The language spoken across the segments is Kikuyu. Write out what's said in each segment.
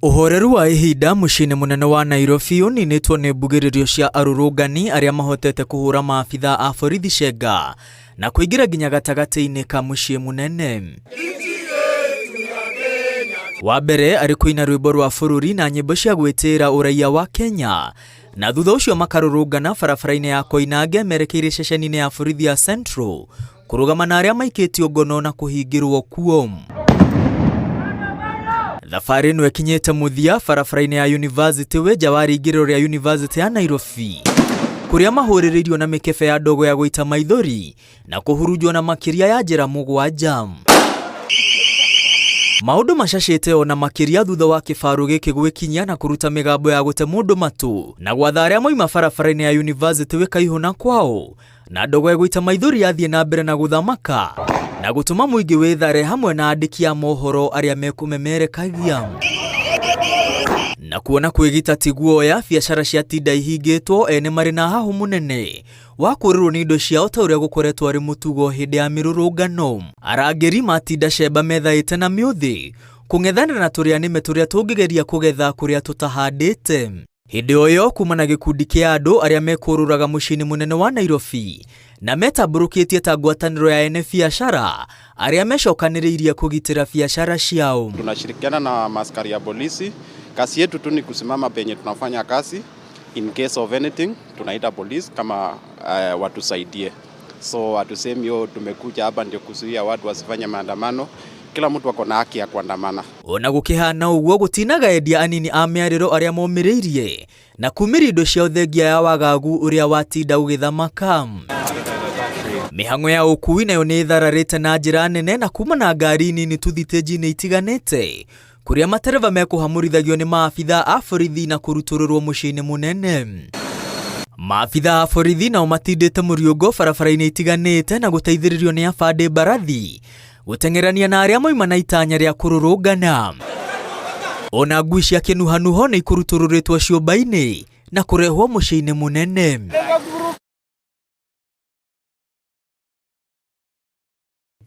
Ũhoreru wa ihinda mũciĩ-inĩ mũnene wa Nairobi ũninĩtwo nĩ mbugĩrĩrio cia arũrũngani arĩa mahotete kũhũra maabithaa a borithi cenga na kũingĩra nginya gatagatĩ-inĩ ka mũciĩ mũnene. Wa mbere arĩ kũina rwĩmbo rwa bũrũri na nyĩmbo cia gwĩtĩĩra ũraiya wa Kenya, na thutha ũcio makarũrũngana barabara-inĩ ya Koinange merekeire ceceni-inĩ ya borithi ya Central kũrũgama na arĩa maikĩtio ngono na kũhingĩrwo kuo. Thabarĩ ĩno ĩkinyĩte mũthia barabara-inĩ ya University wĩ nja wa rĩingĩrĩro rĩa University ya Nairobi, kũrĩa mahũrĩrĩirio na mĩkebe ya ndogo ya gũita maithori na kũhurunjwo na makĩria ya njĩra mũgwanja. Maũndũ macacĩte ona makĩria thutha wa kĩbarũ gĩkĩ gwĩkinyia na kũruta mĩgambo ya gũte mũndũ matũ na gwatha arĩa moima barabara-inĩ ya University wĩ Kaihũ na kwao, na ndogo ya gũita maithori yathiĩ na mbere na gũthamaka na gũtũma mũingĩ wĩthare hamwe na andĩki a mohoro arĩa mekũmemerekagia. Na kuona kwĩgita ti guoya, biacara cia tinda ihingĩtwo, ene marĩ na hahũ mũnene wa kũrĩrwo nĩ indo ciao ta ũrĩa gũkoretwo arĩ mũtugo hĩndĩ ya mĩrũrũngano. Arangĩri matinda cemba methaĩte na mĩũthĩ kũng'ethanĩra na tũrĩa nĩme tũrĩa tũngĩgeria kũgetha kũrĩa tũtahandĩte. Hĩndĩ o ĩyo kuma na gĩkundi kĩa andũ arĩa mekũrũraga mũciĩ-inĩ mũnene wa Nairobi na metambũrũkĩtie ta ngwatanĩro ya ene biacara arĩa mecokanĩrĩirie kũgitĩra biacara ciao. Tunashirikiana na maskari ya polisi. Kazi yetu tu ni kusimama penye tunafanya kazi. In case of anything tunaita polisi kama watusaidie. So hatusemi yo tumekuja hapa ndio kuzuia watu wasifanye maandamano. Kila mtu ako na haki ya kuandamana. Ona gũkĩhana ũguo, gũtinaga endia anini a mĩarĩro arĩa momĩrĩirie na kumĩria indo ciao thengia ya wagagu ũrĩa watinda ũgĩthamaka. Mĩhang'o ya ũkui nayo nĩ ĩthararĩte na njĩra nene na kuma na ngari nini tũthitĩnji-inĩ itiganĩte kũrĩa matereba mekũhamũrithagio nĩ maabithaa a borithi na kũrutũrũrwo mũciĩ-inĩ mũnene. Maabithaa a borithi nao matindĩte mũriũngo barabara-inĩ itiganĩte na gũteithĩrĩrio nĩ abandĩ mbarathi gũteng'erania na arĩa moima na itanya rĩa kũrũrũngana. Ona ngui cia kĩnuhanuho nĩ ikũrutũrũrĩtwo ciũmba-inĩ na kũrehwo mũciĩ-inĩ mũnene.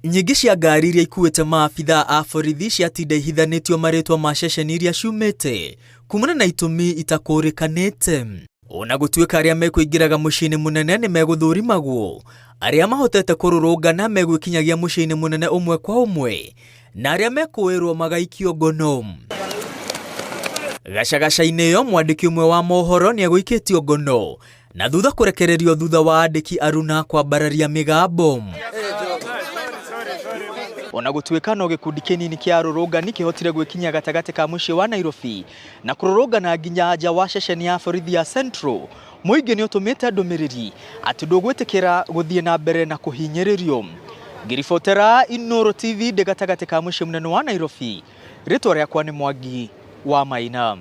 Nyingĩ cia ngari iria ikuĩte maabithaa a borithi ciatinda ihithanĩtio marĩtwa ma ceceni iria ciumĩte kumana na itũmi itakũrĩkanĩte. Ona gũtuĩka arĩa mekũingĩraga mũciĩ-inĩ mũnene nĩ megũthũrimagwo, arĩa mahotete kũrũrũngana megwĩkinyagia mũciĩ-inĩ mũnene ũmwe kwa ũmwe na arĩa mekũĩrwo magaikio ngono. Gacagaca-inĩ ĩyo mwandĩki ũmwe wa mohoro nĩ egũikĩtio ngono na thutha kũrekererio thutha wa andĩki aruna kwambararia mĩgambo. Ona gũtuĩka no gĩkundi kĩnini kĩa arũrũngani kĩhotire gwĩkinyia gatagatĩ ka mũciĩ wa Nairobi na kũrũrũngana nginya nja wa ceceni ya borithi ya Central, mũingĩ nĩ ũtũmĩte ndũmĩrĩri atĩ ndũgwĩtĩkĩra gũthiĩ na mbere na kũhinyĩrĩrio. Ngĩribotera Inooro TV ndĩ gatagatĩ ka mũciĩ mũnene wa Nairobi, rĩtwa rĩakwa nĩ Mwangi wa Maina.